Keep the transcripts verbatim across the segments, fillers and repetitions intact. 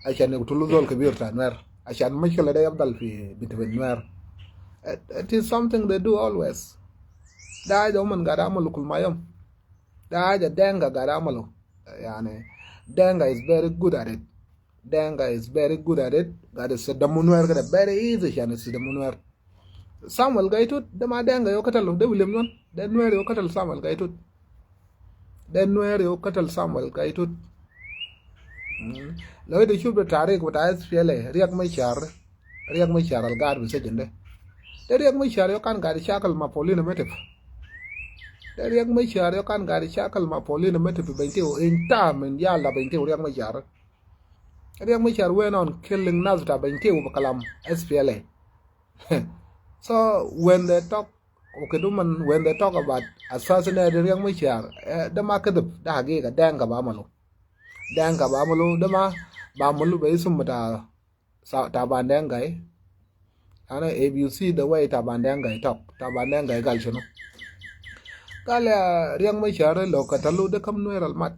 Ashan iktulu zol kebir ta Nuer. Ashan mushkila de yafdal fi between Nuer. It, it is something they do always. De haja umon gaid amalu kul ma yom. De haja Denka gaid amalu. Yani, Denka is very good at it. Denka is very good at it. Gaid istikhdamu Nuer kede very easy, ashan istikhdamu Nuer. Samuel Gai Tut, de ma Denka yo katalu, de William Nyuon, de Nuer yo katal Samuel Gai Tut. De Nuer yo katal Samuel Gai Tut. Mm. Lo ita shuf de tarik bita S P L A, Riek Machar, Riek Machar al gaid fi sijin de. De Riek Machar yo kan gaid ishakal ma Paulina Matip. De Riek Machar yo kan gaid ishakal ma Paulina Matip fi Bentiu, inta min yal ta Bentiu Riek Machar. Riek Machar went on killing nas ta Bentiu bi kalam S P L A. So when they talk, okay, do man, when they talk about assassinating Riek Machar, eh, de ma kedib, de hagiga, Denka bi amalu. Denka bi amalu, de ma bi amalu be isum bita sa-, Taban Deng Gai. Ana, if you see the way Taban Deng Gai talk, Taban Deng Gai gal shunu? Gal ya Riek Machar lo katalu, de kam Nuer al mat.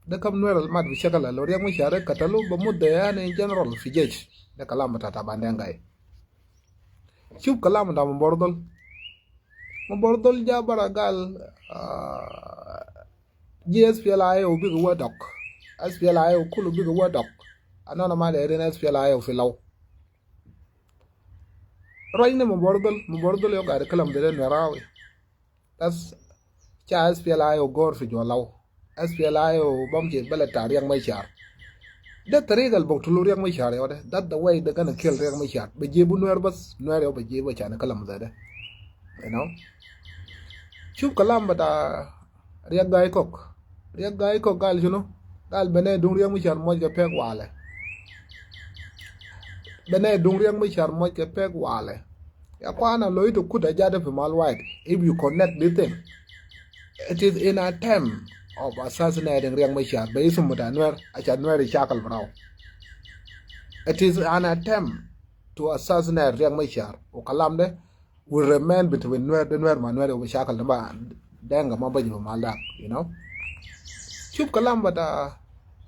De kam Nuer al mat bi shakal, lo Riek Machar katalu, bimut de yani general fi jesh. De kalam bita Taban Deng Gai. Shuf kalam bita Mabor Dol. Mabor Dol ja bara gal, ah, ji S P L A I O bigi wä dɔk. S P L A I O kulu bigi wä dɔk. Ana, ana ma derin S P L A I O fi Lou. Ruacni Mabor Dol, Mabor Dol yo gaid kalam de Nuerawi. That's ca S P L A I O gor fi jua Lou. S P L A I O bamshi beled ta Riek Machar. De tariga al baktulu Riek Machar yo de. That's the way they gonna kill Riek Machar. Bijibu Nuer bas, Nuer yo bijibu ashan kalam zede. You know? Shuf kalam bita Riek Gai Kok. Riek Gai Kok gal shunu? Gal bene duŋ Riek Machar moc ke pek wale. Bene duŋ Riek Machar moc ke pek wale. Ya kwana, lo ita kut haja de fi mal wahid, if you connect this thing, it is in attempt of assassinating Riek Machar be isum bita Nuer, ashan Nuer ishakal barau. It is an attempt to assassinate Riek Machar. Wa kalam de will remain between Nuer, de Nuer ma Nuer, wa shakal de ma Denka ma baji ba mal dak, you know. Shuf kalam bita,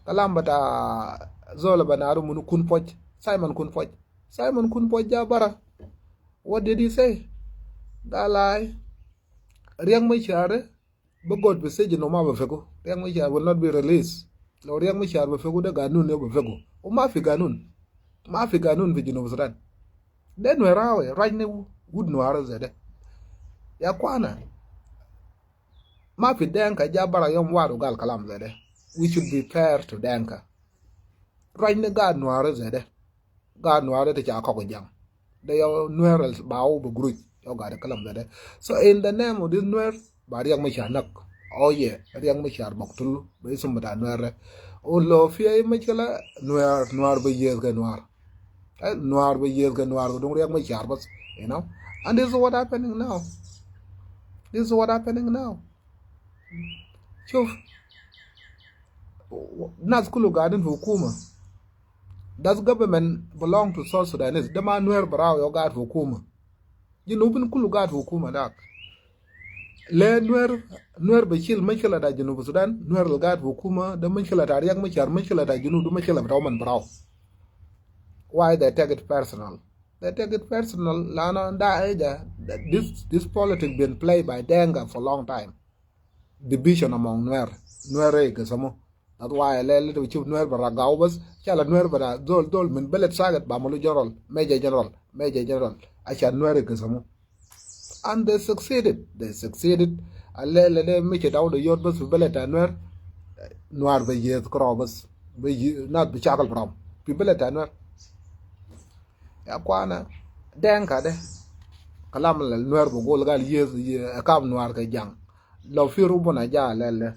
kalam bita zol binaru munu, Kun Puoc, Simon Kun Puoc. Simon Kun Puoc ja bara. What did he say? Gal ai, Riek Machar bi god fi sijin, u ma bi fegu. Riek Machar will not be released. Lo Riek Machar bi fegu, de ganun yo bi fegu. U ma fi ganun. Ma fi ganun fi Junub Sudan. De Nuerawi, ruacni wut Nuer zede. Ya kwana, ma fi Denka ja bara yom wahid u gal kalam zede. We should be fair to Denka. Ruacni gaid Nuer zede. Gaid Nuer te ca kok jaŋ. De yo Nuer al bawu bi guruj. Yo gaid kalam zede. So in the name of this Nuer, ba Riek Machar nak. Oh yeah, Riek Machar baktulu be isum bita Nuer de. U lo fi ai mushkila, Nuer, Nuer bi yeth ke Nuer. Eh, Nuer bi yeth ke Nuer, ke duŋ Riek Machar bas, you know. And this is what happening now. This is what happening now. Shuf, nas kulu gaidin fi hukuma. That government belong to South Sudanese. De ma Nuer barau yo gaid fi hukuma. Junubin kulu gaid fi hukuma dak. Le Nuer, Nuer bi shil mushkila ta Junub Sudan, Nuer al gaid fi hukuma, de mushkila ta Riek Machar, mushkila ta Junub, de mushkila bita uman barau. Why they take it personal? They take it personal, lanu da haja, this, this politic been played by Denka for a long time. Division among Nuer. Nuer re ke samu. That's why lele te bi shuf Nuer bi ragau bas. Shala Nuer bita zol, zol min beled saket bi amalu general, major general, major general. Ashan Nuer ke samu. And they succeeded. They succeeded. Lele de mishi daw de yot bas fi beled ta Nuer. Nuer bi yeth kro bas. Bi yi-, nas bi shakal from fi beled ta Nuer. Ya kwana, Denka de. Kalam al Nuer bi gul gal yeth, ye-, kam Nuer ke jaŋ. Lo fi rubuna ja lele.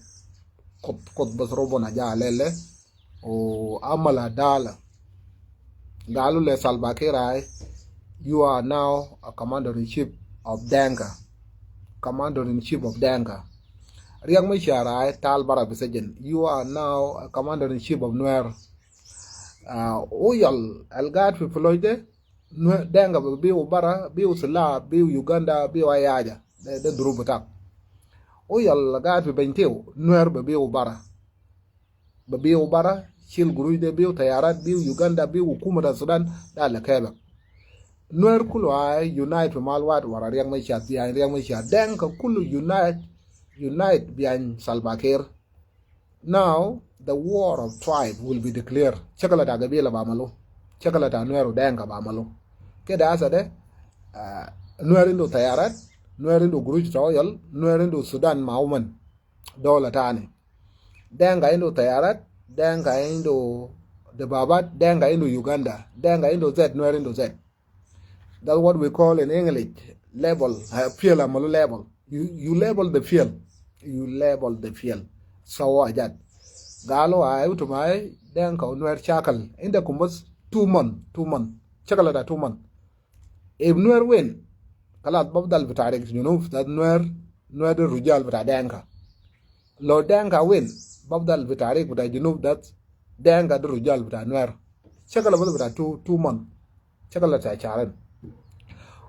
Kut, kut bas rubuna ja lele. U amal adala. Galu le Salva Kiir ai, you are now a commander in chief of Denka. Commander in chief of Denka. Riek Machar ai, tal bara bi sijin. You are now a commander in chief of Nuer. Ah, u yal al gaid fi Poloch de, Nuer, Denka bi, biu bara, biu sila, biu Uganda, biu ai haja. De, de durub bitak. U yal gaid fi Bentiu, Nuer bi, biu bara. Bi, biu bara, Cil guruc de biu, tayarat biu, Uganda biu, hukuma ta Sudan, da lɛ kɛɛbɛ. Nuɛr kulu a unite fi mal wahid wara Riek Machar, biany Riek Machar. Denka kulu unite, unite biany Salva Kiir. Now the war of tribe will be declared. Cakala ta gabila ba malu. Cakala ta Nuɛr u Denka ba malu. Keda asa de, ah, Nuɛr indu tayarat, Nuɛr indu guruc ta oyal, Nuɛr indu Sudan ma uman. Dola tani. Denka indu tayarat, Denka indu debabat, Denka indu Uganda, Denka indu zet, Nuɛr indu zet. That's what we call in English label. Uh, fiel amalu label. You, you label the fiel. You label the fiel. So ajat. Galu ay utum ay Denka u Nuɛr cakal. Inda kumbas two month, two month. Cakala da two month. If Nuer win, kalas, bafdal fi tarik Junub, that Nuer, Nuer de rujal bita Denka. Lo Denka win, bafdal fi tarik bita Junub, that Denka de rujal bita Nuer. Cakala bas bita two, two month. Cakala ta shahrin.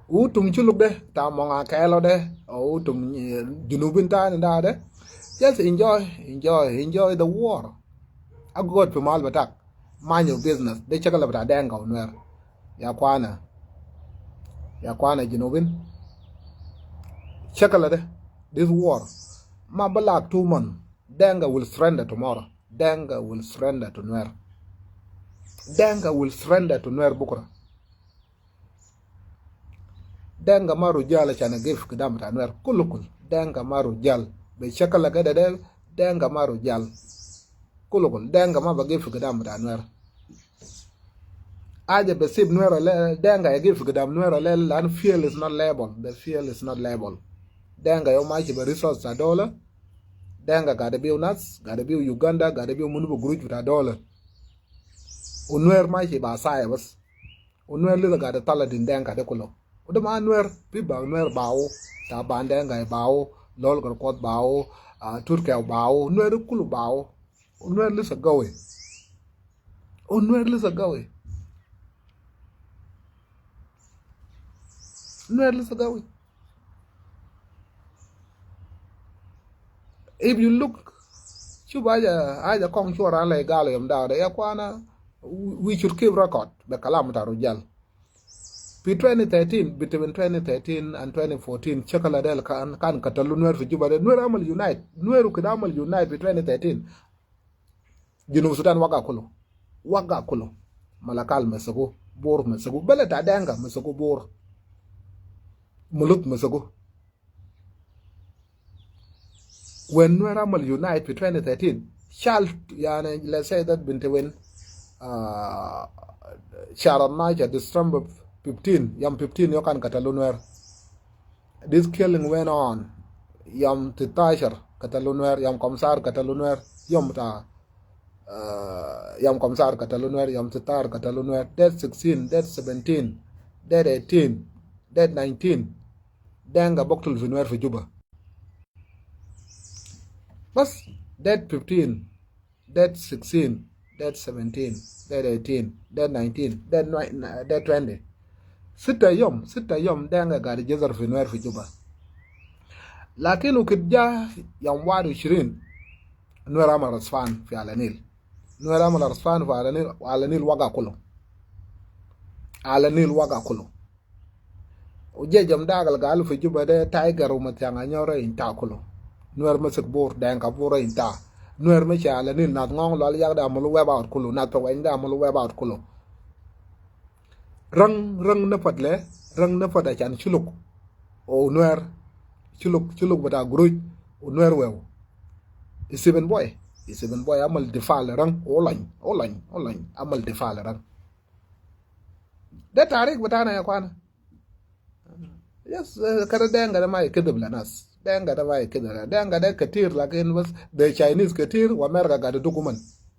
Utum Shuluk de, ta Mɔŋa Kɛɛlɔ de, utum, eh, Junubin tani da de. Just enjoy, enjoy, enjoy the war. Agot fi mal bitak. Mind your business. De cakala bita Denka u Nuer. Ya kwana. Ya kwana Junubin. Cakala de. This war. Ma balak two months. Denka will surrender tomorrow. Denka will surrender to Nuer. Denka will surrender to Nuer bukra. Denka ma rujal ashan agif gidam bita Nuer. Kulu kulu. Denka ma rujal. Be cakala kede de, Denka ma rujal. Kulu kulu. Denka ma bagif gidam bita Nuer. Aja besib Nuer le, Denka agif gidam Nuer le, lan fiel is not label. The fiel is not label. Denka yom mashi be resource ta dola. Denka gade biu nas, gade biu Uganda, gade biu munu be guruj bita dola. U Nuer mashi ba saya bas. U Nuer lisa gade tala din Denka de kulo. U de ma Nuer, pi ba Nuer bawu, ta ban Denka bawu, lol gar kot bawu, ah, Turkia bawu, Nuer kulu bawu. U Nuer lisa gawi. U Nuer lisa gawi. Nuer lisa gawi. If you look, shuf aja, aja kɔŋ shua ran lɛ gal yom da, ya kwana, we should keep record be kalam ta rujal. Fi twenty thirteen, between twenty thirteen and twenty fourteen, cakala del kan, kan katalu Nuer fi Juba de. Nuer amal unite. Nuer kede amal unite fi twenty thirteen. Junub Sudan waga kulu. Waga kulu. Malakal mesuku, Bor mesuku. Bele ta Denka mesuku, Bor. Mulut mesuku. When Nuer amal unite fi twenty thirteen, shal, yani, let's say that between, uh, shahar December fifteen, yom fifteen, yo kan katalu Nuer. This killing went on. Yom titashar katalu Nuer, yom komsar katalu Nuer, yom ta, uh, yom komsar katalu Nuer, yom titar katalu Nuer, date sixteen, date seventeen, date eighteen, date nineteen. Denka boktul fi Nuer fi Juba. Bas, date fifteen, date sixteen, date seventeen, date eighteen, date nineteen, date twenty. Sita yom, sita yom Denka gade jazar fi Nuer fi Juba. Lakin ukit ja yom wahid wa ishrin, Nuer amal rasfan fi Ala Nil. Nuer amal rasfan fi Ala Nil, Ala Nil waga kulu. Ala Nil waga kulu. U jesh yom dak al galu fi Juba de, Tiger u Matiang Anyor inta kulu. Nuer mesek Bor, Denka Bor inta. Nuer meshi Ala Nil, nas Ngong Lual Yak de amulu wipe out kulu, nas Paweny de amulu wipe out kulu. Rang, Rang nafad le, Rang nafad ashan Shuluk. U Nuer, Shuluk, Shuluk bita guruj, u Nuer wew. Stephen Boi, Stephen Boi amal difa le Rang, u lany, u lany, u lany, amal difa le Rang. De tarik bitana ya kwana. Yes, eh, kede Denka de ma ikidib le nas. Denka de ma ikidib le. Denka de ketir, lakin bas de Chinese ketir, wa America gade duguman.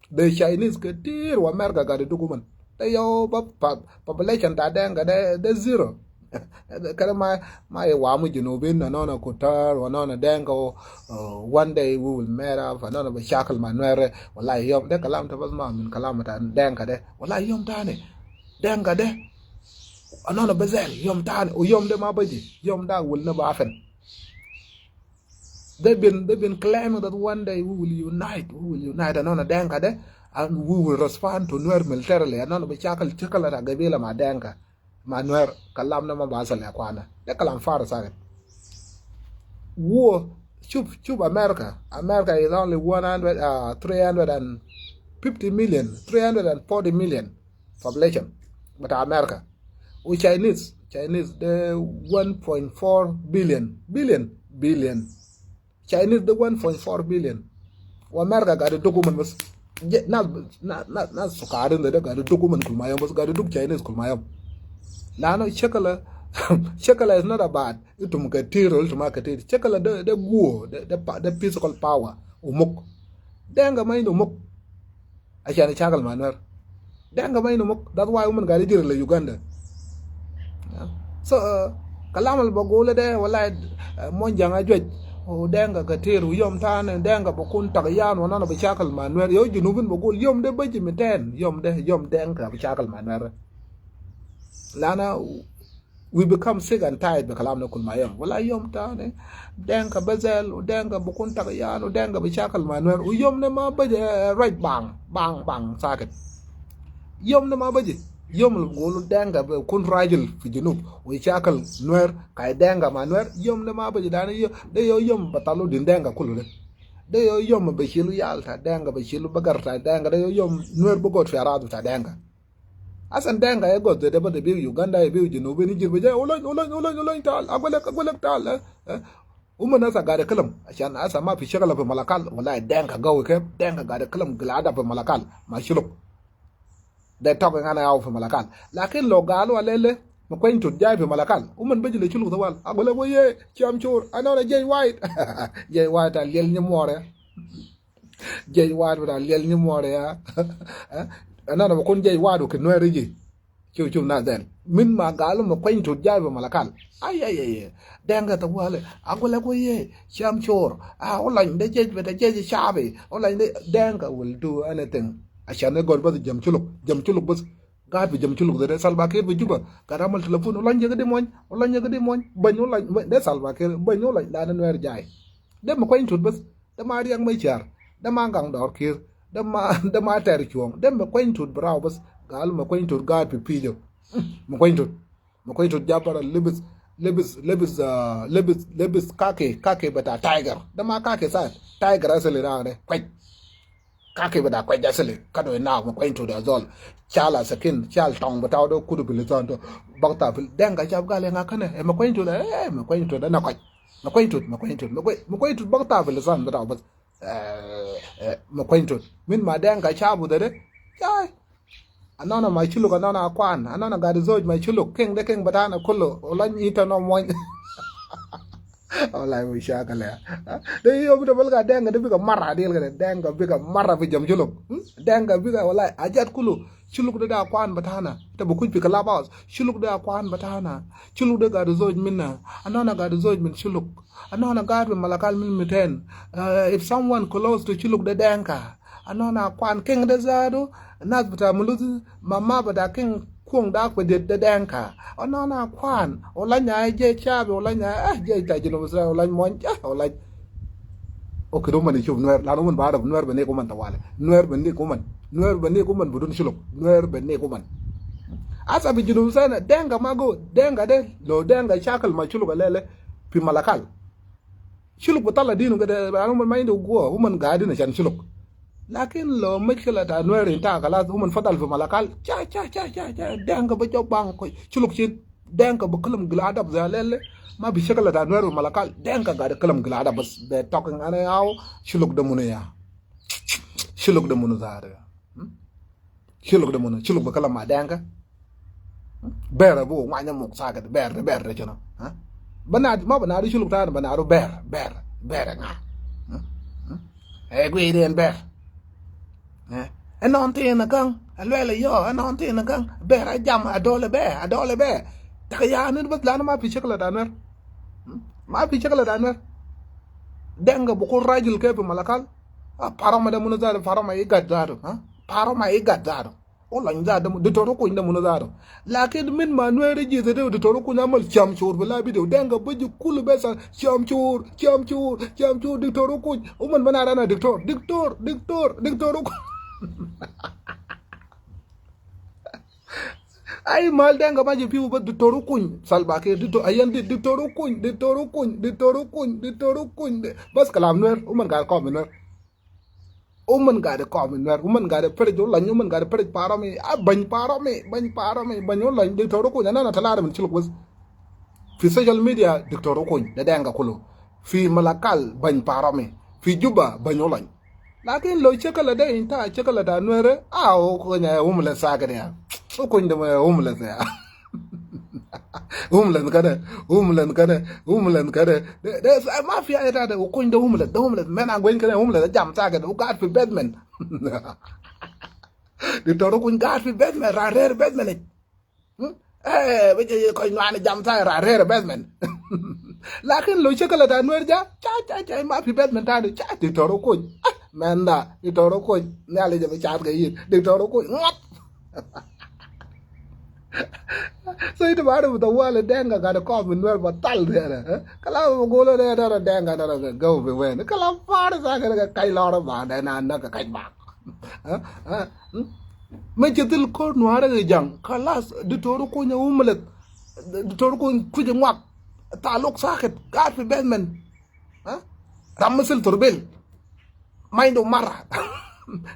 De Chinese ketir, wa America gade duguman. De yau ba, pa, population ta Denka de, de zero. Kede ma, ma iwamu Junubin, anona kutar, wa anona Denka, oh, one day we will meet up, anona bashakal ma Nuer, wallahi yom, de kalam ta bas ma min kalam ta Denka de, wallahi yom tani. Denka de, anona bezel, yom tani, u yom de ma baji, yom da will never happen. They've been, they've been claiming that one day we will unite, we will unite. Ɛnɔnɔ Dɛŋka dɛ, and we will respond to Nuer militarily. Ɛnɔnɔ bi cakal cakal ta gabila ma Dɛŋka ma Nuer. Kalam na ma ba sal ya kwana. Dɛ kalam far sakit. War, shuf, shuf America. America is only one hundred, uh, three hundred and fifty million, three hundred and forty million population. But America, u Chinese, Chinese de one point four billion, billion, billion. Chinese de one point four billion. Wa America gade duk umon bas. Je, nas, nas, nas, nas sukarin de gade duk umon kul ma yom bas, gade duk Chinese kul ma yom. Lano shakala, shakala is not about itum katir, itum katir. Shakala de, de guo, de, de, pa- de physical power. Umuk. Dɛŋka ma indu umuk. Ashan cakal ma Nuer. Dɛŋka ma indu umuk. That's why women gade jiri la Uganda. Yeah. So, uh, kalam al bagule de, wallahi, uh, Muɔnyjäŋ a juec. U Dɛŋka katir, u yom tani, Dɛŋka bukun tak yan, wa nana bi cakal ma Nuer. Yo, Junubin bagul, yom de baji miten, yom de, yom Dɛŋka bi cakal ma Nuer. Lana, we become sick and tired bi kalam ne kul ma yom. Wala yom tani, Dɛŋka bi zɛl, u Dɛŋka bukun tak yan, u Dɛŋka bi cakal ma Nuer. U yom ne ma baji, eh, ruac baŋ, baŋ, baŋ, sakit. Yom ne ma baji, yom al gulu Dɛŋka bikun rajil fi Junub, u cakal Nuer, kai Dɛŋka ma Nuer, yom ne ma baji dani yo, de yo yom batalu din Dɛŋka kulu de. De yo yom bi shilu yal ta Dɛŋka, bi shilu bagar ta Dɛŋka, de yo yom Nuer bi got fi aradu ta Dɛŋka. Asan Dɛŋka ye got de, de bada biu Uganda, ye biu Junubin, ni jir bi jɛ, ulony, ulony, ulony, ulony, tal, agwelek, agwelek, tal, eh, eh. Uman asa gade kalam, ashan asa ma fi shakala fi Malakal, wallahi Dɛŋka gawi kef, Dɛŋka gade kalam gilada fi Malakal, ma Shuluk. They talking ana yau fi Malakal. Lakin lo galu alele, ma kwen tut jai fi Malakal. Uman baji le Shuluk tawal. Agwelek weye, chiam chur, anana jai white. Jai white a liel nyimore. Jai wadu da liel nyimore ya. Eh? Anana bukun jai wadu ki Nuer ji. Chuf, chuf na dhɛl. Min ma galu ma kwen tut jai bi Malakal. Ay, ay, ay, ay. Dɛŋka tawale. Agwelek weye. Chiam chur. Ah, ulany de jej bita jej shabi. Ulany de Dɛŋka will do anything. Ashan ne gol bas jam Shuluk. Jam Shuluk bas. Gaad bi jam Shuluk de, de Salva Kiir bi Juba. Gaad amal telefon. Ulany jek di muɔny. Ulany jek di muɔny. Bany ulany. De Salva Kiir. Bany ulany. Lana Nuer jai. De ma kwen tut bas. De ma Riek Machar, de ma Gaŋ Dɔr Kiir, de ma, de ma Tɛr Cuɔ̱ŋ, de ma kwen tut bi rau bas. Galu ma kwen tut gaat pi pi̱i̱ jɛ. Ma kwen tut. Ma kwen tut jabara libis, libis, libis, ah, libis, libis kaki, kaki bita tiger. De ma kaki sa, tiger asili rau de. Kwec. Kaki bita kwec asili. Kado inau ma kwen tut azol. Chala sakin, chal tong bita do kudu pi lisan to. Bakta pi Dɛŋka chap gal ya ŋa kane. Eh, ma kwen tut, eh, ma kwen tut, ana kwec. Ma kwen tut, ma kwen tut, ma kwen, ma kwen tut, bak ta fi lisan bita bas. Eh, eh, ma kwen tut. Min ma Dɛŋka shabu de de. Jai. Anana ma Shuluk, anana akwan, anana gadi zoj ma Shuluk. King de king batana kulu. Ulany ita no muɔny. Wallahi mushakala ya. De yo bita balga Dɛŋka de bika mara dil kede. Dɛŋka bika mara fi jam Shuluk. Hmm? Dɛŋka bika wallahi ajat kulu. Shuluk de da akwan batana. Ita bukuj fi Clubhouse. Shuluk de akwan batana. Shuluk de gadi zoj minna. Anana gadi zoj min Shuluk. Anana gadi fi Malakal min miten. Uh, if someone close to Shuluk de Dɛŋka. Anana akwan king de zadu. Nas bita muluzi mama bita king kuɔŋ dak fi de, de Dɛŋka. Anana akwan. Ulany ay je chabi, ulany ay, eh, je ta Junub Sudan, ulany muɔny, eh, ulany. Okay, do man ichuf Nuer, lanu man baarif Nuer bi nik uman tawali. Nuer bi nik uman. Nuer bi nik uman bidun Shuluk. Nuer bi nik uman. Asa bi Junub Sudan, Dɛŋka ma go, Dɛŋka de, lo Dɛŋka shakal ma Shuluk alele, fi Malakal. Shuluk bi tala dinu kede, lanu man ma indu guwa, uman gaadin ashan Shuluk. Lakin lo mushkila ta Nuer inta kalas, uman fadal fi Malakal. Cha, cha, cha, cha, cha, Dɛŋka bi jɔ baŋ ko, Shuluk chin. Dɛŋka bi kalam gila adab zai lele. Ma bi shakal ta Nuer bi Malakal. Dɛŋka gadi kalam gila adab bas. They talking ana yau. Shuluk de munu ya. Shuluk de munu zari ya. Hmm? Shuluk de munu. Shuluk bi kalam ma Dɛŋka. Hmm? Ber bu ŋuany muk sakit. Ber de, ber de chino. Ha? Banad, ma banadu Shuluk ta banadu ber, ber, ber ŋa. Hmm? Hmm? Eh, gui den ber. Eh, ɛnɔn thin kaŋ, a luɛl yɔ, ɛnɔn thin kaŋ, ber a jam, a dɔl bɛ, a dɔl bɛ. Taka ya ni bas lanu ma fi shakla ta Nuer. Hmm? Ma fi shakla ta Nuer. Dɛŋka bukun rajil ke fi Malakal. Ah, paroma de munu zadu, paroma igat zadu, ha? Paroma igat zadu. Olony dha däm, Diktor Okuny däm ni dha däm. Lakin min ma Nuɛɛri ji̱ dhi diktor Okuny amal ciam cor bi la video. Dɛŋ ka bä ji̱ kul bɛ sa ciam cor, ciam cor, ciam cor, Diktor Okuny. Uman bä na rana diktor, diktor, diktor, Diktor Okuny. Ai mal dɛŋ ka ma ji̱ piu bä Diktor Okuny. Salva Kiir, diktor, ayan di, Diktor Okuny, Diktor Okuny, Diktor Okuny, Diktor Okuny. Bas kalam Nuɛɛr, uman ka kɔm Nuɛɛr. Women gat kɔm in Nuɛr, women gat pɛrɛc olany, women gat pɛrɛc parɔmi, a bany parɔmi, bany parɔmi, bany olany, Diktor Okuny, anana talar min ciluk bas. Fi social media, Diktor Okuny, da dɛŋ ka kulu. Fi Malakal, bany parɔmi. Fi Juba, bany olany. Lakin lo cekala da inta, cekala da Nuɛr, a Okuny a homeless sakit ya. Okuny da homeless ya. Homeless kɛnɛ, homeless kɛnɛ, homeless kɛnɛ. De, de, ma fi haja tani, Okuny de homeless, de homeless. Mɛn a gueny kɛnɛ homeless, jam sakit, who gat fi basement. Diktor Okuny gat fi basement, ra rɛr basement. Hmm? Eh, bɛ jɛ kɔc nuan jam sakit, ra rɛr basement. Lakin lo cekala ta Nuɛr ja, ca, ca, ca, ma fi basement tani, ca, Diktor Okuny. Ah, mɛn da, Diktor Okuny, Nhialic jɛ bi cat kɛ yin, Diktor Okuny, ŋuɔth. So iti bari bi tawali dɛŋ ka gat kɔm in Nuɛr ba tal dɛnɛ. Kala bi golo dɛ dɛnɛ dɛŋ ka dɛnɛ kɛ gɛw bi wen. Kala fari sa kɛ kɛ kac lɔrɔ ba dɛnɛ an nɛ kɛ kac ba. Mɛ ci thil kor Nuɛr kɛ jaŋ. Kalas Diktor Okuny a homeless. Diktor Okuny kuc ŋuak. Taluk sakit. Gat fi basement. Ha? Ram mi sil turbil. Ma indu mara.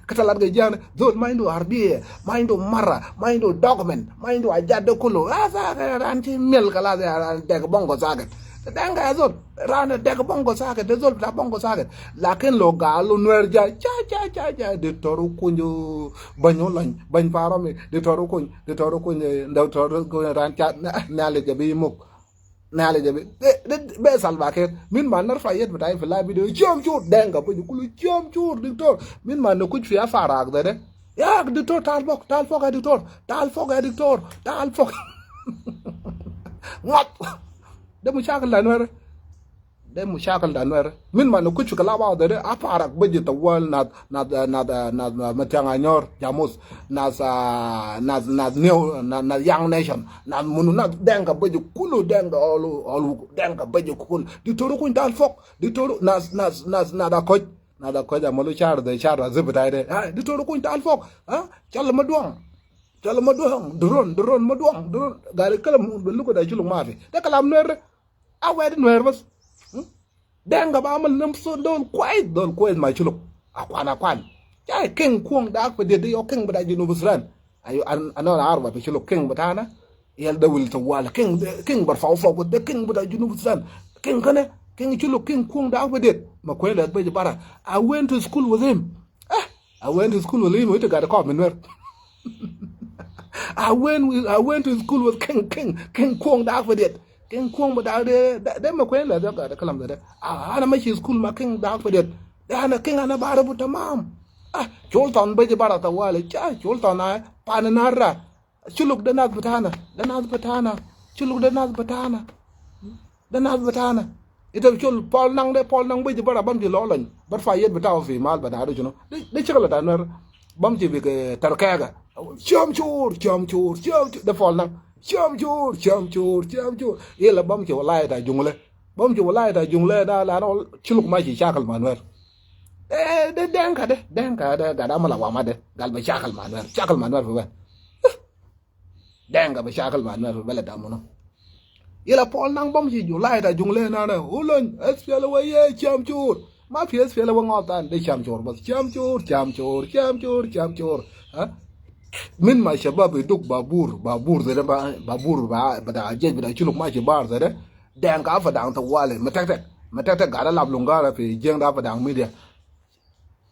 Kata lat ga jian, zol ma indu arbiya, ma indu mara, ma indu document, ma indu ajat de kulu. Asa ran ci miel kala ran dek bongo sakit. Dɛŋ ka zol, ran dek bongo sakit, de zol bita bongo sakit. Lakin lo galu Nuɛr ja, ca, ca, ca, ca, Diktor Okuny, bany olany, bany parɔmi, Diktor Okuny, Diktor Okuny, Diktor Okuny ran ca, Nhialic jɛ bi muk. Nhialic jɛ bi, de, de, bɛ Salva Kiir. Min ma narfa yet bita fi la video. Ciam cor, dɛŋ ka bä ji̱ kulu ciam cor, Diktor. Min ma ni kuc fi a farak de de. Ya, Diktor, tal fok, tal fok ya, Diktor. Tal fok ya, Diktor. Tal fok. Ŋuɔth. De mushakil da Nuɛr. De mushakil da Nuɛr. Min ma ni kuc fi kalaba de de. A farak bä ji̱ tawal na Nath, nath, nath, nath, nath Matiang Anyor, Jamus, nath, ah, nath, nath New, nath, nath Young Nation, nath munu, nath Dɛŋ ka bä ji̱ kulu, Dɛŋ ka ɔlu, ɔlu, Dɛŋ ka bä ji̱ kulu. Diktor Okuny tal fok, Diktor, nath, nath, nath, nath Akoc, nath Akoc amalu car de, car azib bita de. Ah, Diktor Okuny tal fok, ah, cal ma duɔŋ, cal ma duɔŋ, duron, duron ma duɔŋ, duron. Gari kalam bi luko da culuk mafi. De kalam Nuɛr. A wɛt Nuɛr bas. Hmm? Dɛŋ ka ba amal nam so dol kwes, dol kwes ma culuk. Akwan, akwan. Ca kiŋ kuɔŋ dak fi diet de yɔ kiŋ bita Junub Sudan. Ayo, an, an, an arba fi culuk kiŋ bitana. Yal de wil tawali. Kiŋ, kiŋ bar fau fau de kiŋ bita Junub Sudan. Kiŋ kene, kiŋ culuk kiŋ kuɔŋ dak fi diet. Ma kwen la bej bara. I went to school with him. Eh, I went to school with him. Wi te gat kɔp mi Nuɛr. I went with, I went to school with King, King, King Kuɔŋ dak fi diet. King Kuɔŋ bi dak de, de, de ma kwen la de gat kalam de. Ah, ana mashi school ma King dak fi diet. De ana King ana barifu tamam. Ah, Sultan bej bara tawali. Ca Sultan a pan nara. Culuk de nath bitana, de nath bitana, culuk de nath bitana. De nath bitana. Ita bi col Paul Nang de, Paul Nang bej bara bam ci lɔ lɔny. Bar fa yet bita fi mal bana do cuno. De, de cakala ta Nuɛr. Bam ci bi ke tarkɛga. Ciam cor, ciam cor, ciam cor. De Paul Nang. Ciam cor, ciam cor, ciam cor. Yela bam ci walaya ta jungle. Bam ci walaya ta jungle na la no culuk ma ci cakal ma Nuɛr. Eh, de Dɛŋ ka de, Dɛŋ ka de, gat amala wama de. Gal bi cakal ma Nuɛr, cakal ma Nuɛr fi wen. Dɛŋ ka bi cakal ma Nuɛr fi bele da munu. Yela Paul Nang bam ci julai ta jungle nana. Ulony, S P L A wä ye ciam cur. Ma fi S P L A wä ŋɔtan de ciam cur bas. Ciam cur, ciam cur, ciam cur, ciam cur. Ha? Min ma shabab iduk babur, babur zede ba, babur ba, bita jej bita culuk ma ci bar zede. Dɛŋ ka fa daŋ ta wale, ma tɛk tɛk. Ma tɛk tɛk gat a lap lungara fi jiɛŋ da fa daŋ media.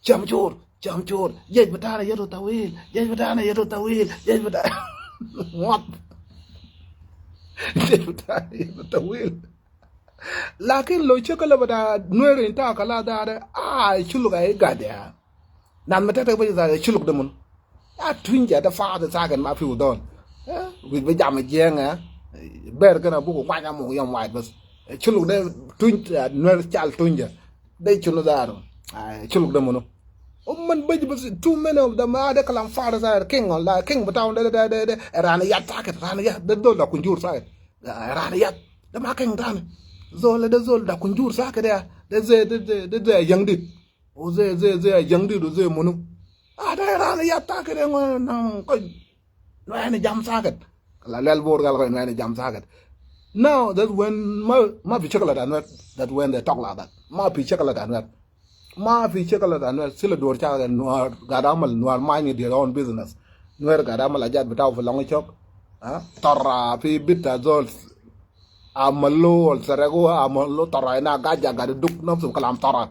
Ciam cor, ciam cor. Jej bitana yetu tawil, jej bitana yetu tawil, jej bitana. Ŋuɔth. Jej bitana yetu tawil. Lakin lo cakala bita Nuɛri inta kala dare, ah, culuk a igat ya. Nan ma tɛk tɛk bej dare culuk de mun. Ya tuny ja da faat sakin ma fi udon. Eh, wit bi jam jiɛŋ, eh. Ber kana buku kwanya mu yom wide bas. Eh, culuk de tuny, eh, Nuɛr cal tuny ja. De cunu dare. Ah, culuk de munu. Män bäc bas, too many of them, ah, de kalam farik sahit. King, wala king bitaw de, de, de, de, ran yat sakit, ran yat. De zol da kunjur sakit. Ran yat. De ma king tani. Zol, de zol da kunjur sakit ya. De zee, de zee, de zee young dit. O zee, zee, zee young dit, o zee munu. Ah, de ran yat sakit, de ŋo nan kɔc. Nuɛɛni jam sakit. La lɛl Bor gal kɔc nuɛɛni jam sakit. Now, that's when ma, ma fi shakal ta Nuer. That's when they talk like that. Ma fi shakal ta Nuer. Ma fi shakal ta Nuer. Sila duor ca Nuer gat amal, Nuer mind their own business. Nuer gat amal ajat bitaw fi Lɔŋchɔk. Ha? Tɔra fi bita zol. Amalu wal saragu, amalu tɔra ina gaja gadi duk nafsu kalam tɔra.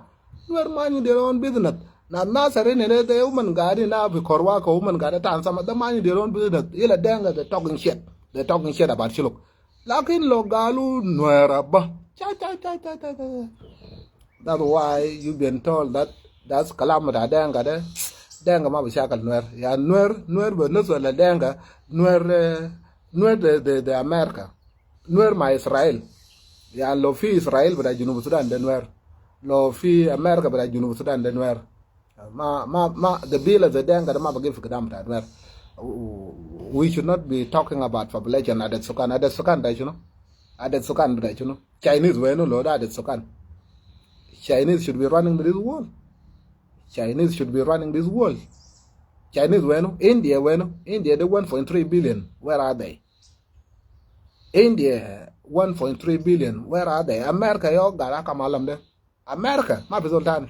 Nuer mind their own business. Na Nasir ini de, de women gadi na fi korwa ko women gadi tan sama, de mind their own business. Ila Denga, they talking shit. They talking shit about Shuluk. Lakin lo galu Nuer abba. Cha, cha, cha, cha, cha, cha. That's why you been told that that's kalam ta Denga de. Denga ma bi shakal Nuer. Ya Nuer, Nuer bi nisba le Denga, Nuer, eh, Nuer de, de, de America. Nuer ma Israel. Ya lo fi Israel bita Junub Sudan de Nuer. Lo fi America bita Junub Sudan de Nuer. Ma, ma, ma, gabila zee Denga de ma bigif fi gidam ta Nuer. We should not be talking about population, adat sukan. Adat sukan da shunu? Adat sukan da shunu? Chinese wenu lo da adat sukan? Chinese should be running this world. Chinese should be running this world. Chinese wenu? India wenu? India de one point three billion. Where are they? India one point three billion. Where are they? America yo gara kam alam de. America, ma fi zol tani.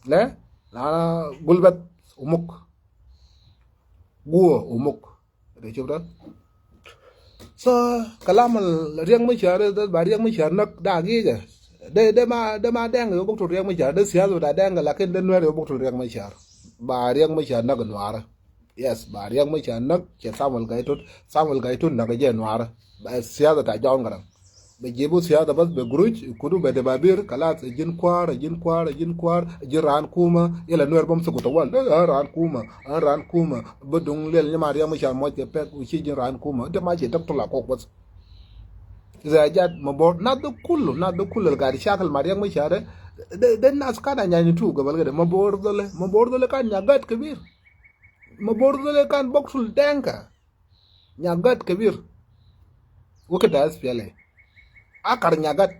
Le? La gulbat umuk. Guwa umuk. De shuf da? So, kalam al Riek Machar, de ba Riek Machar nak da hagiga. De, de ma, de ma Denga yo buktul Riek Machar. De siyasa ta Denga, lakin de Nuer yo buktul Riek Machar. Ba Riek Machar nak Nuer. Yes, ba Riek Machar nak, ce Samuel Gai Tut, Samuel Gai Tut nak je Nuer. Ba siyasa ta John Garang. Bi jibu siyasa bas bi guruj, kudu bi debabir, kalas, jin kuar, jin kuar, jin kuar, jin ran kuma, yala Nuer bam suku tawal. Eh, ran kuma, eh, ran kuma. Bi duŋ lel nyima Riek Machar moc ke pek, u ci jin ran kuma. De ma ci dak tula kok bas. Iza jat Mabor, nas de kullu, nas de kullu al gadi shakal ma Riek Machar de, de, de nas kan anyanya tu gabal kede. Mabor dole, Mabor dole kan nyagat kebir. Mabor dole kan boktul Denga. Nyagat kebir. Wakit ta S P L A. Akar nyagat.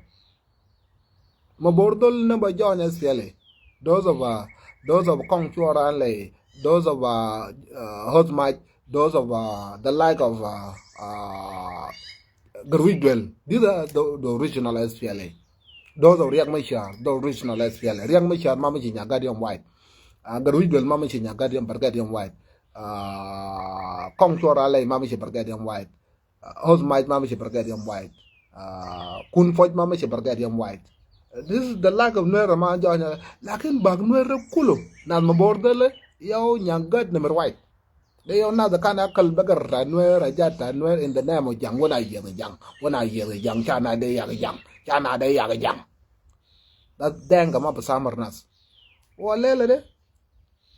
Mabor dol namba join S P L A. Those of, uh, those of Kong Chuora and Lay, those of, uh, uh, Hot Mach, those of, uh, the like of, uh, uh, Garwij Duel. These are the, the original S P L A. Those of Riek Machar, the original S P L A. Riek Machar ma mishi nyagat yom white. Uh, Garwij Duel ma mishi nyagat yom, bargat yom white. Uh, Kong Chuora Lay ma mishi bargat yom white. Uh, Hot Mach ma mishi bargat yom white. Uh, Kun Foj ma mishi bargat yom white. Uh, this is the lack of Nuer ma join. Lakin bak Nuer kulu. Nas Mabor dole, yow nyagat number white. De yow nas kan akal bagar ta Nuer, ajat ta Nuer in the name of Jang. Wana yeg Jang. Wana yeg Jang. Chana de yag Jang. Chana de yag Jang. That Denga ma bi samar nas. Wa lela de.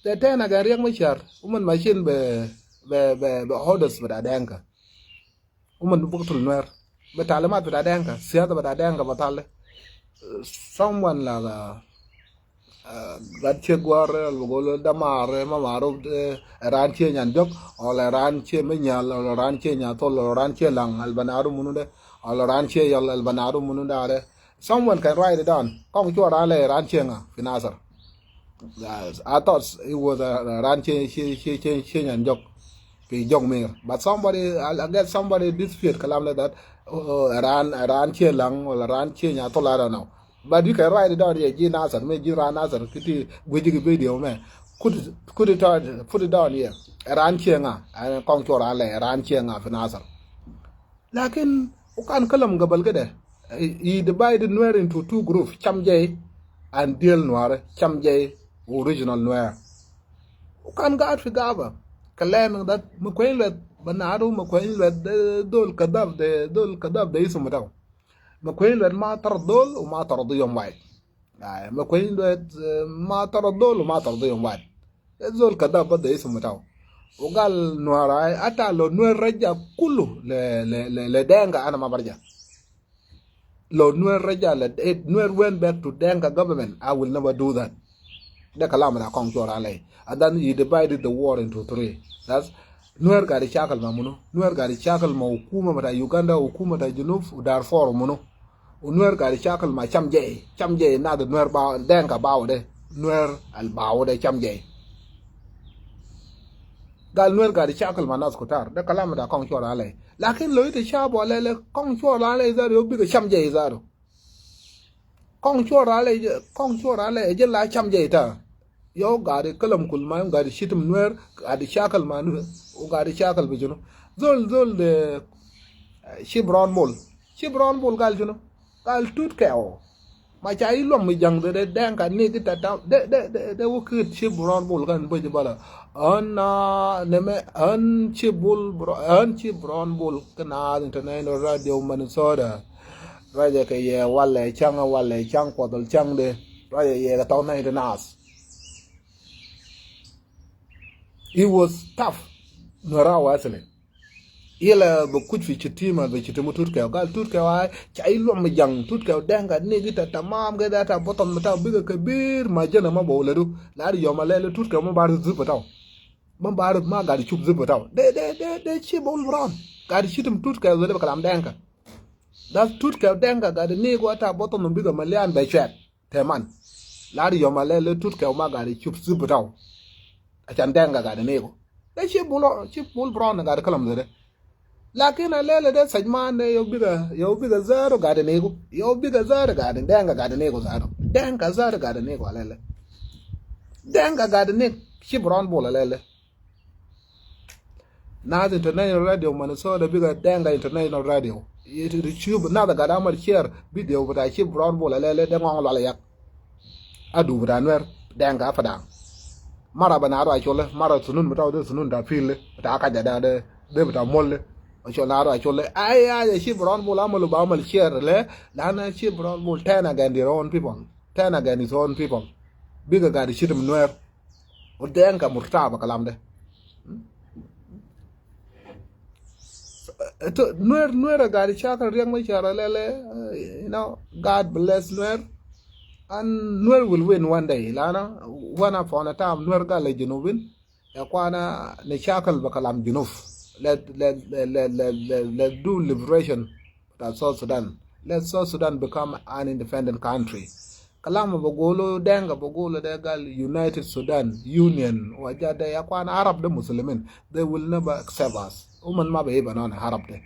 Te tena gan Riek Machar. Uman mashin be, be, be, be orders bita Denga. Uman buktul Nuer. Be talimat bita Denga. Siyasa bita Denga batale. Someone like, uh, uh, gat ce guar, al bugolo damar, ma maruf, eh, ran ce nyan jok, wala ran ce menyal, wala ran ce nyathol, wala ran ce lang, al banaru munu de, wala ran ce yal, al banaru munu de are. Someone can write it down. Kong Chuora Lay ran ce nga fi Nasir. Yes, I thought it was a ran ce, ce, ce, ce, ce nyan jok. Fi jok mir. But somebody, I, I guess somebody dispute kalam like that. Oh, ran, ran ce lang, wala ran ce nyathol, I don't know. But you can write it down here. Ji Nasir, me ji ran Nasir, kiti guji ki video me. Put it, put it on, put it down here. Ran ce nga, and Kong Chuora Lay, ran ce nga fi Nasir. Lakin, u kan kalam gabal kede. He, he divided Nuer into two groups, Chamjay and Diel Nuer, Chamjay original Nuer. U kan gaad fi gaba. Claiming that Makueny Lueth, banadu Makueny Lueth de, dol kadab de, dol kadab de isum bitaw. Makueny Lueth ma tarad dol, u ma tarad yom wahid. Ay, Makueny Lueth, eh, ma tarad dol, u ma tarad yom wahid. Zol kadab bas de isum bitaw. U gal Nuer ay, ata lo Nuer raja kulu le, le, le, le Denga, ana ma barja. Lo Nuer raja le, eh, Nuer went back to Denga government, I will never do that. De kalam da kɔŋ cuɔr alɛ. And then he divided the war into three. That's Nuer gari chakal ma munu. Nuer gari chakal ma hukuma mata Uganda, hukuma mata Junub, Darfur munu. U Nuer gari chakal ma cham jɛ. Cham jɛ na de Nuer ba, Denka ba wade. Nuer al ba wade cham jɛ. Gal Nuer gari chakal ma nas kutar. De kalam da kɔŋ cuɔr alɛ. Lakin lo ite chabo alɛ le kɔŋ cuɔr alɛ zaro yo biga cham jɛ zaro. Kɔŋ cuɔr alɛ, kɔŋ cuɔr alɛ jɛ la cham jɛ ita. Yo gari kalam kul ma gari shitim Nuer, gari chakal ma Nuer, u gari chakal bi junu. Zol, zol de, eh, Chief Brown Bol. Chief Brown Bol gal junu. Gal tut kɛw. Ma ca i luam mi jaŋ de, de Denka ni ki tata, de, de, de, de wukit Chief Brown Bol kan bej bala. An na, neme, an Chief Bol, Bro-, an Chief Brown Bol, kana International Radio Minnesota. Ruacɛ kɛ yɛ walɛ caŋ, walɛ caŋ kuɔth ɔl caŋ de. Ruacɛ yɛ kɛ tɔk nɛy ti naath. He was tough. Nuɛra wä asili. Ilɛ bɛ kuc fi citima, bɛ citima Tutkɛw. Gal Tutkɛw a ca i luɔm mi jaŋ. Tutkɛw Denka ni gi ta tamam kɛ da ta botol mi ta bikɛ kɛ bir ma jɛnɛ ma bɛ wulɛ du. La di yɔm a lɛ lɛ Tutkɛw ma bar zip taw. Ma bar ma gari cup zip taw. De, de, de, de ci bol bron. Gari citim Tutkɛw zip kalam Denka. That's Tutkɛw Denka gari ni gua ta botol mi bikɛ malian bɛ cuɛt. Tɛman. Lar yɔm a lɛ lɛ Tutkɛw ma gari cup zip taw. A can Denka gari ni gu. De ci bul, ci bul bron gari kalam zede. Lakin a lɛ lɛ de saj man de yɔ bikɛ, yɔ bikɛ zero gari ni gu. Yɔ bikɛ zero gari, Denka gari ni gu zero. Denka zero gari ni gu a lɛ lɛ. Denka gari ni ci bron bul a lɛ lɛ. Nas International Radio Minnesota bikɛ Denka International Radio. It, it, YouTube, nas gari amal share video bita Chief Brown Bol a lɛ lɛ de ŋɔŋ lɔl yak. Adu bita Nuer Denka Padang. Mara bɛ na ru a cole, mara sunun bita wä de sunun ta pil, bita kaja da de, de bita mol. A cole na ru a cole. Ay, ay, Chief Brown Bol amal ba amal share lɛ, lana Chief Brown Bol turn against their own people. Turn against his own people. Bikɛ gari citim Nuer. Wä Denka murtaba kalam de. Nuer, Nuer a gari chakal Riek Machar a lɛ lɛ, uh, you know, God bless Nuer. And Nuer will win one day. Lana, one upon a time, Nuer gal lɛ Junubin. Ya kwana ni chakal ba kalam Junub. Let, let, let, let, let, let, let do liberation. Bita South Sudan. Let South Sudan become an independent country. Kalam bɛ golo Denka bɛ golo de gal United Sudan, Union, wa ja de ya kwan Arab de Muslimin. They will never accept us. Uman ma bɛ iba non Arab de.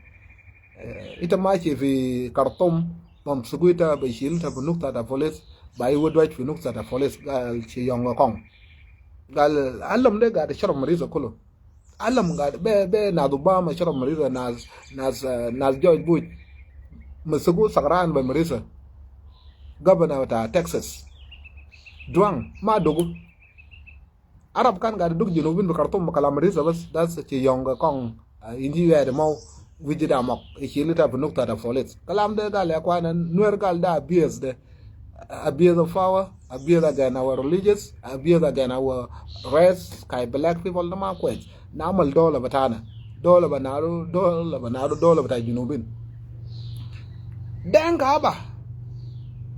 Eh, ita mashi fi Khartoum, bam sugu ita bɛ shil ita fi nukta ta police, ba iwedwaj fi nukta ta police, gal ci yonga kong. Gal alam de gari sharab marisa kulu. Alam gari be, be nas Obama sharab marisa, nas, nas, eh, nas George Bush. Masuku sagran be marisa. Governor ta Texas. Duang, ma dugu. Arab kan gari duk Junubin bi Khartoum bi kalam marisa bas, das ci yonga kong, eh, inji wede mau, wiji da mok, ichi lita bi nukta da police. Kalam de gal ya kwana, Nuer gal da abuse de. Abuse of power, abuse against our religious, abuse against our race, kai black people, na ma kwes. Na amal dola batana. Dola banaru, dola banaru, dola bata Junubin. Denka aba.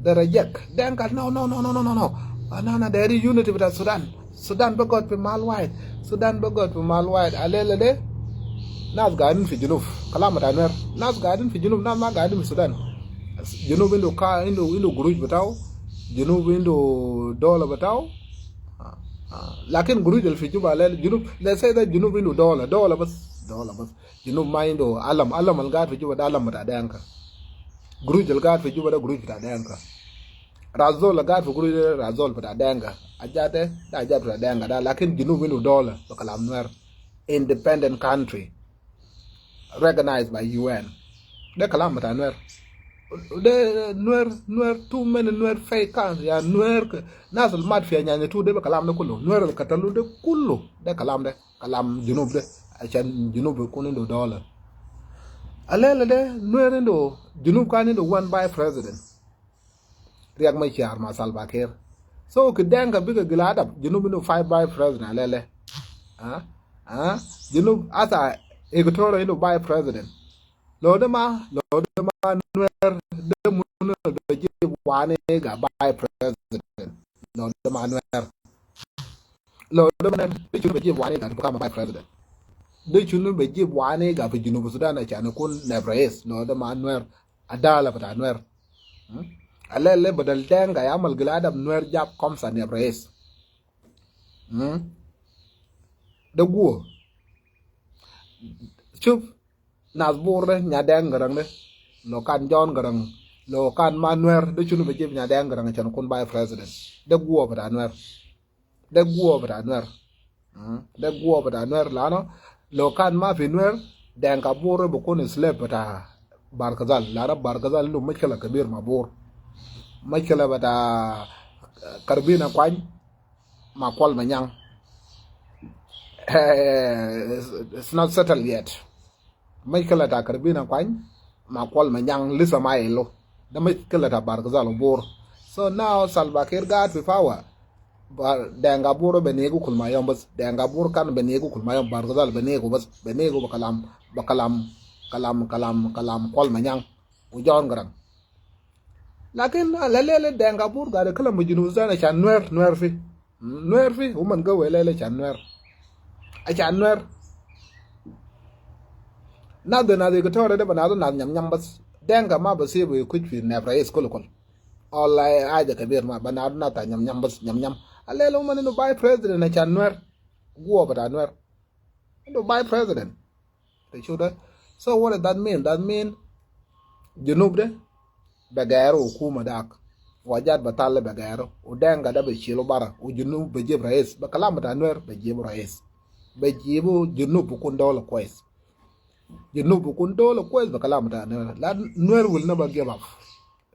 They reject. Denka, no, no, no. Ana, ana, there is unity bita Sudan. Sudan be got fi mal wide. Sudan be got fi mal wide. A lele de. Nas gaidin fi Junub. Kalam bita Nuer. Nas gaidin fi Junub. Nas ma gaidin fi Sudan. Junub indu ka, indu, indu guruj bitau. Junub indu dola bitau. Ah, ah. Lakin guruj al fi Juba lele Junub. Let's say that Junub indu dola. Dola bas. Dola bas. Junub ma indu alam. Alam al gaid fi Juba da alam bita Denka. Guruj al gaid fi Juba da guruj bita Denka. Ras zol al gaid fi guruj da ras zol bita Denka. Ajat de, da ajat bita Denka da. Lakin Junub indu dola. Bi kalam Nuer. Independent country. Recognized by U N. De kalam bita Nuer. De Nuer, Nuer, too many Nuer fake country. Ya Nuer ke, nas al mat fi Anyanya tu de be kalam de kulu. Nuer al katalu de kulu. De kalam de. Kalam Junub de. Ashan Junub kun indu dola. A lele de, Nuer indu, Junub kan indu one vice president. Riek Machar ma Salva Kiir. So ki Denka bigga gila adab, Junub indu five vice president a lele. Ah? Ah? Junub asa Equatoria indu vice president. Lo de ma, lo de ma Nuer, de munu be jib wani ga vice president. Lo de ma Nuer. Lo de man de chunu bɛ jib wani ga to become a vice president. De chunu bɛ jib wani ga fi Junub Sudan a chani kun nɛb rais lo de ma Nuer. Adala bita Nuer. Hmm? Alele badal Denga ya mal gila adam Nuer jab komsa nɛb rais. Hmm? De guo. Chuf. Nath Bor de Nyadeng Garaŋ de. Lo kan John Garaŋ. Lo kan ma Nuer de chunu bɛ jib Nyadeng Garaŋ chan kun vice president. De guo bita Nuer. De guo bita Nuer. Mm. De guo bita Nuer lano lo kan ma fi Nuer Denga Bor de bikun slave bita Barkazal. Lano Barkazal indu mushkila kabir ma Bor. Mushkila bita Karbina Kwany ma Kwal Manyang. Eh, it's, it's not settled yet. Mushkila ta Karbina Kwany ma Kwal Manyang lisa ma ilu. De mushkila ta Barkazal u Bor. So now Salva Kiir gat fi power. Denga Bor bɛ nigu kul ma yom bas. Denga Bor kan bɛ nigu kul ma yom. Barkazal bɛ nigu bas. Bɛ nigu bɛ kalam, bɛ kalam, kalam, kalam, kalam Kwal Manyang u John Garaŋ. Lakin lele Denga Bor gade kalam ma Junub Sudan a chan Nuer, Nuer fi. Nuer fi, uman gawe lele chan Nuer. A chan Nuer. Nath de nath Equatoria de ba nath nath nyam nyam bas. Denga ma basibu kuc fi nɛb rais kul kul. Wala haja kabir ma ba nath nath nyam nyam bas, nyam nyam. Alele uman indu vice president a chan Nuer. Guo bita Nuer. Indu vice president. Te shu de. So what does that mean? That mean Junub de bɛ gɛɛru hukuma dak. Wa jat bɛ tal bɛ gɛɛru. U Denga de bɛ shilu bara. U Junub bɛ jib rais. Bɛ kalam bita Nuer bɛ jibu rais. Bɛ jibu Junub bikun dola kwes. Junub bikun dola kwes bɛ kalam bita Nuer. La Nuer will never give up.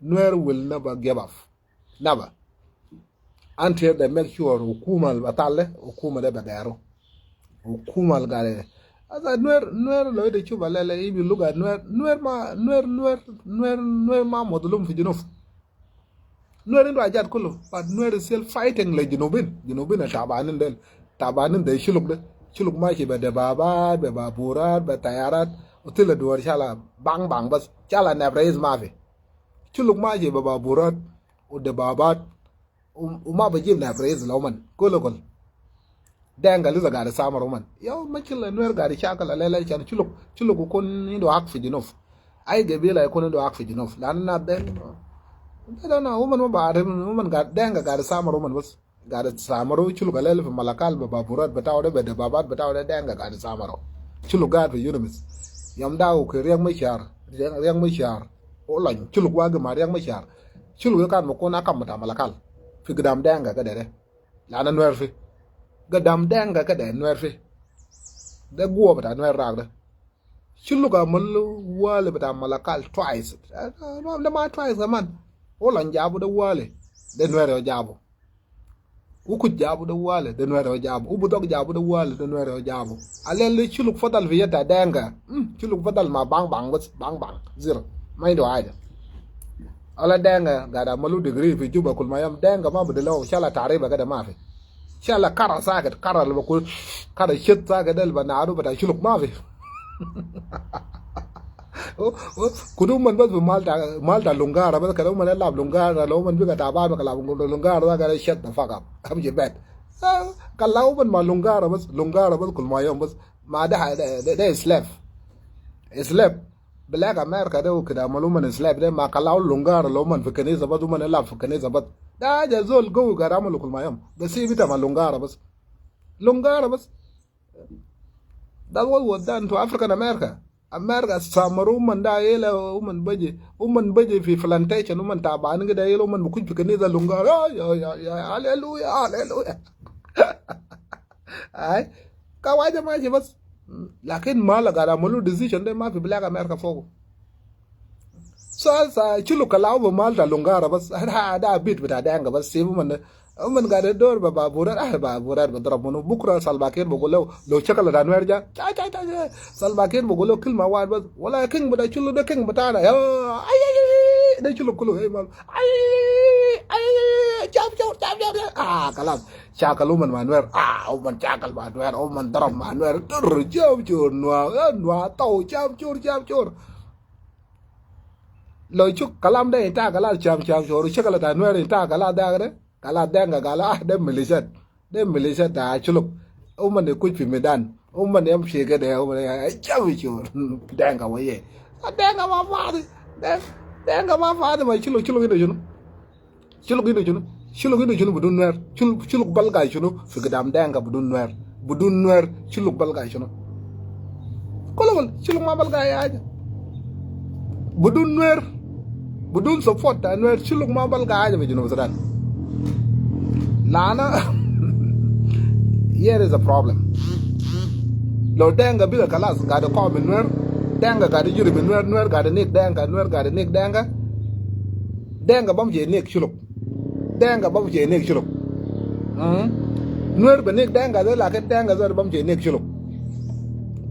Nuer will never give up. Never. Until they make sure hukuma al batal de, hukuma de bɛ gɛɛru. Hukuma al gade. Asa Nuer, Nuer lo ite shuba lele, if you look at Nuer, Nuer ma, Nuer, Nuer, Nuer, Nuer ma madlum fi Junub. Nuer indu hajat kulu, but Nuer is still fighting le Junubin. Junubin al tabanin del, tabanin de shuluk de. Shuluk mashi bɛ debabat, bɛ baburat, bɛ tayarat, u tila duwar shala bang bang bas, shala nɛb rais mafi. Shuluk mashi bɛ baburat, u debabat, U, u ma bajib nɛb rais lo uman. Kulu kul. Denga lisa gade samar uman. Yo, mushkila Nuer gade shakal alele shan shuluk, shuluk kun indu hak fi Junub. Ay gabila kun indu hak fi Junub. Lanu nath de, de, de, uman ma baarif, uman gade, Denga gade samar uman bas. Gade samaru shuluk alele fi Malakal bɛ baburat bitau de, bɛ debabat bitau de, Denga gade samaru. Shuluk gade fi UNMISS. Yom da u ke Riek Machar, Riek, Riek Machar. U lony, shuluk wagi ma Riek Machar. Shuluk de kan bikun akam bita Malakal. Fi gidam Denga kede de. Lanu Nuer fi. Gidam Denga kede Nuer fi. De guo bita Nuer rak de. Shuluk amalu wali bita Malakal twice. De ma twice kaman. U lony jabu de wali. De Nuer yo jabu. U kuc jabu de wali, de Nuer yo jabu. U budok jabu de wali, de Nuer yo jabu. Alele shuluk fadal fi yad ta Denga. Mm, shuluk fadal ma bang bang bas, bang bang. Zero. Ma indu haja. Ala Denga gade amalu degree fi Juba kul ma yom. Denga ma bidi lo, shala tariba kede mafi. Shala kara sakit, kara lo bakul, kara shit sakit del ba naru bita shuluk mafi. O, o, kudu uman bas bi mal ta, mal ta Lungara bas, kede uman lab Lungara, lo uman biga taban, kede lab Lungara, kede shut the fuck up. Amshi bed. Ah, kala uman ma Lungara bas, Lungara bas, kul ma yom bas. Ma de, de, de, de slave. Slave. Black America de, kede amalu uman slave de, ma kala Lungara, lo uman fi kanisa bas, uman lab fi kanisa bas. De haja zol gawi kede amalu kul ma yom. Bas fi bita ma Lungara bas. Lungara bas. That's what was done to African America. America samaru uman da yela uman baji, uman baji fi plantation, uman taban kede yela uman bi kuc fi kanisa Lungara. Ya, ya, ya, ya, hallelujah, hallelujah. Ay, kawaja mashi bas. Lakin ma la gade amalu decision de mafi Black America fogo. So asa shuluk kala u bi mal ta Lungara bas. Da, da bit bita Denga bas. Sibu uman de. Uman gade dor ba baburat, ah, baburat ba darab munu. Bukra Salva Kiir bigul lo, lo shakal ta Nuer ja. Cha, cha, cha, cha. Salva Kiir bigul lo kilma wahid bas. Wala king bita shuluk de king bitana. Ya, ay, ay, ay, ay, de shuluk kulu, ay, mal. Ay, ay, ay, ay, chap, chap, chap, chap, chap. Ah, kalas. Shakal uman ma Nuer. Ah, uman shakal ma Nuer. Uman darab ma Nuer. Dur, chap, chap, Nuer. Ah, Nuer, tau, chap, chap, chap, chap. Lo shuk kalam de inta kalas cham cham shuru shakal ta Nuer inta kalas de agre. Kalas Denga gala ah de milishat. Dee militia ta Culuk. Uman ni kuc fi midan. Uman ni amshi kede, uman ni, ai, jawi cur. Denga wa ye. Denga ma fadi. Denga ma fadi, ma Culuk, Culuk indu cunu. Culuk indu cunu. Culuk indu cunu bidun Nuer. Culuk, Culuk balga cunu fi gidam Denga bidun Nuer. Bidun Nuer, Culuk balga cunu. Kulu kulu, Culuk ma balga ya haja. Bidun Nuer, bidun support ta Nuer, Culuk ma balga haja fi Junub Sudan. Lana, here is a problem. Lo Denga biga kalas, gade kɔ min Nuer, Denga gade juri min Nuer, Nuer gade nik Denga, Nuer gade nik Denga. Denga bam je nik Culuk. Denga bam je nik Culuk. Nuer be nik Denga de, lakin Denga zat bam je nik Culuk.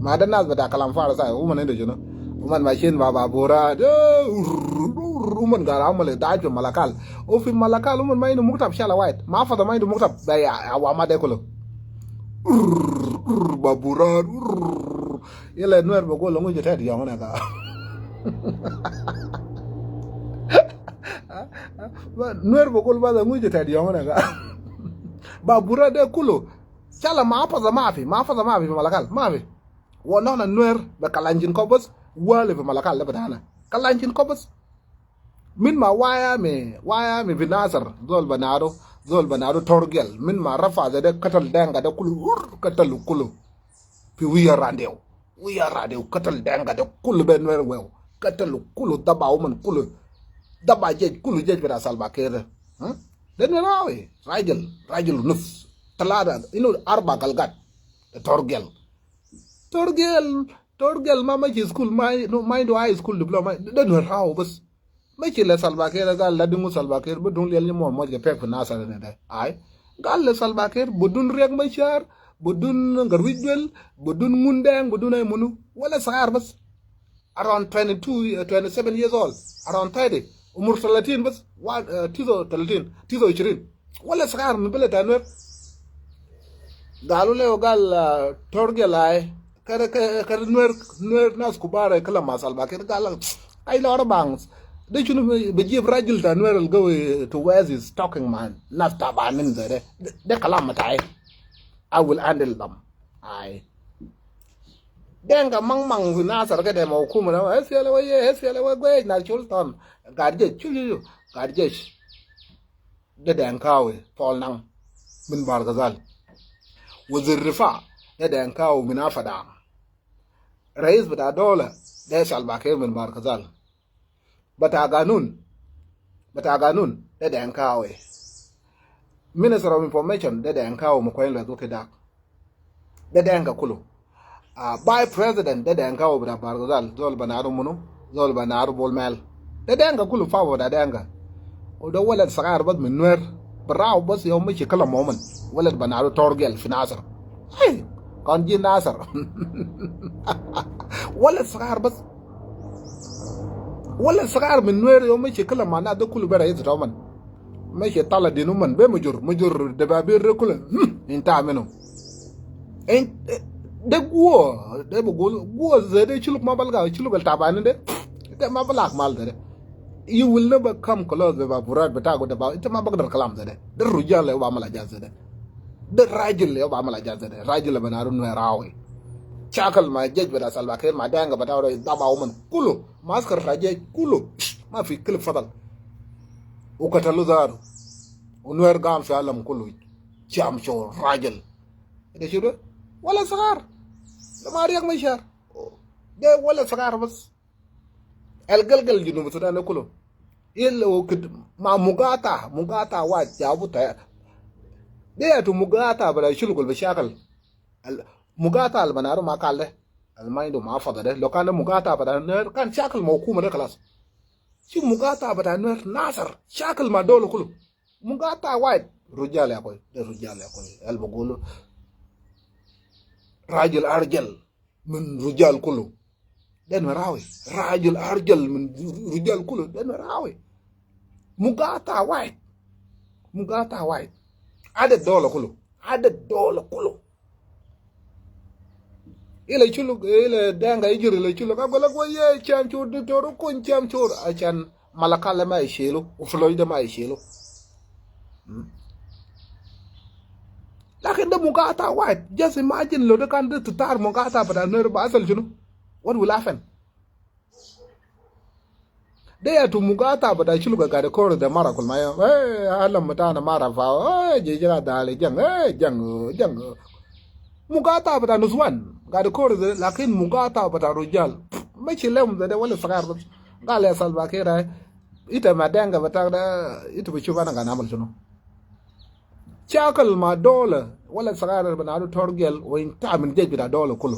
Ma de nas bita kalam fara sa, uman indu cunu. Uman ma shin baba bura de, uman gara amal daj fi Malakal. U fi Malakal uman ma indu muktab shala wahid. Ma fada ma indu muktab. Be ya, ya wa ma de kulu. Babura. Yala Nuer be gol ngu je tet yong na ka. Nuer be gol ba ngu je tet yong na ka. Babura de kulu. Shala ma fada ma fi, ma fada ma fi Malakal. Ma fi. Wa nahna Nuer be kalanjin kɔ bas, wale fi Malakal de bitana. Kalanjin kɔ bas. Min ma waya mi, waya mi fi Nasir, zol banado, zol banado Torgel. Min ma rafa zede katal Denga de kulu, ur, katal kulu. Fi wiya randew. Wiya randew, katal Denga de kulu be Nuer wew. Katal kulu, daba uman kulu. Daba jej kulu, jej bita Salva Kiir de. Huh? De Nuer awi, rajil, rajil nus. Talata, inu arba galgat. De Torgel. Torgel, Torgel ma mashi school, ma, no, ma indu high school diploma. De Nuer haw bas. Mashi le Salva Kiir, gal la dingu Salva Kiir, bu dung liel ni mo moj ke pek fi Nasir ne de. Ai. Gal le Salva Kiir, bu dun Riek Machar, bu dun Garwij Duel, bu dun Ngundeng, bu dun ay munu. Wala sagar bas. Around twenty-two, uh, twenty-seven years old. Around thirty. Umur talatin bas. Wa, uh, tizo talatin. Tizo ishirin. Wala sagar min bele ta Nuer. Galu le gal, uh, Torgel ai. Kare, kare, kare Nuer, Nuer nas kubara kala ma Salva Kiir gal. Ai la ora bangs. De shunu be, be jib rajil ta Nuer al gawi to where is talking man. Nas tabanin zede. De, de kalam matai. I will handle them. Ai. Denga mang mang fi Nasir kede ma hukuma na. S P L A wa ye, S P L A wa gwe na sultan. Gade jej, shuf, shuf, shuf. Gade jej. De Denkawi, Paul Nang, min Bahr el Ghazal. Wazir difa, de Denkawi min Apadang. Rais bita dola, de Salva Kiir min Bahr el Ghazal. Bita ganun, bita ganun, de Denkawi. Minister of Information, de Denkawi, Makuei Lueth Lukidak. De Denga kulu. Ah, vice president de Denga wa bita Bahr el Ghazal, zol banado munu, zol banado Bol Mel. De Denga kulu, power bita Denga. U de walad sagar bas min Nuer. Barau bas yau mashi kalam uman. Walad banado Torgel fi Nasir. Ai, kan ji Nasir. Walad sagar bas. Walad sagar min Nuer yau mashi kalam ma nas de kulu be rais ta uman. Mashi tala dinu man be mujur, mujur de ba bir de kulu. Hmm, inta minu. In, de guo, de bugul, guo zede Shuluk ma balga, Shuluk al tabani de. De ma balak mal de. You will never come close be ba burat bita go de ba. Ita ma bagdar kalam zede. De rujal le ba mala jaz zede. De rajil le ba mala jaz zede. Rajil le banado Nuer awi. Shakal ma jej bita Salva Kiir ma Denga bita wa daba uman kulu. Ma askar ta jej kulu. Ma fi kulu fadal. U katalu zaru. U Nuer gam fi alam kulu. Sham shur rajil. De shuf de? Walad sagar. De ma Riek Machar. De walad sagar bas. Al galgal Junub Sudan de kulu. Illa u kid ma mugata, mugata wa jabu ta. De yatu mugata bita Shuluk al bi shakal. Al mugata al banado ma kal de. Al ma indu ma fada de. Lo kan de mugata bita Nuer kan shakal ma hukuma de kalas. Shi mugata bita Nuer Nasir. Shakal ma dol kulu. Mugata wahid. Rujal ya akhoi. De rujal ya akhoi. Al bugulu. Rajil arjal min rujal kulu. De Nuer awi. Rajil arjal min rujal kulu. De Nuer awi. Mugata wahid. Mugata wahid. Adad dol kulu. Adad dol kulu. Ila Shuluk, ila Denga ijir ila Shuluk. Agwala gwa ye Sham shur, diktor kun Sham shur. Ashan Malakal ma ishilu. U Florida ma ishilu. Hmm. Lakin de mugata wahid. Just imagine lo de kan de tutar mugata bita Nuer ba asal shunu. What will happen? De ya tu mugata bita shulu ga gade kore de mara kul ma ya. Eh, alam mutana mara fa. Eh, jejira dale jang. Eh, jang, jang. Mugata bita nuswan. Gade kore de, lakin mugata bita rujal. Mashi lem de, de wala sagar bas. Gal ya Salva Kiir, eh. Ita ma denga bita da, ita bi shuf ana ga namal shunu. Shakal ma dola, wala sagar bina adu torgel, wa inta min jej bita dola kulu.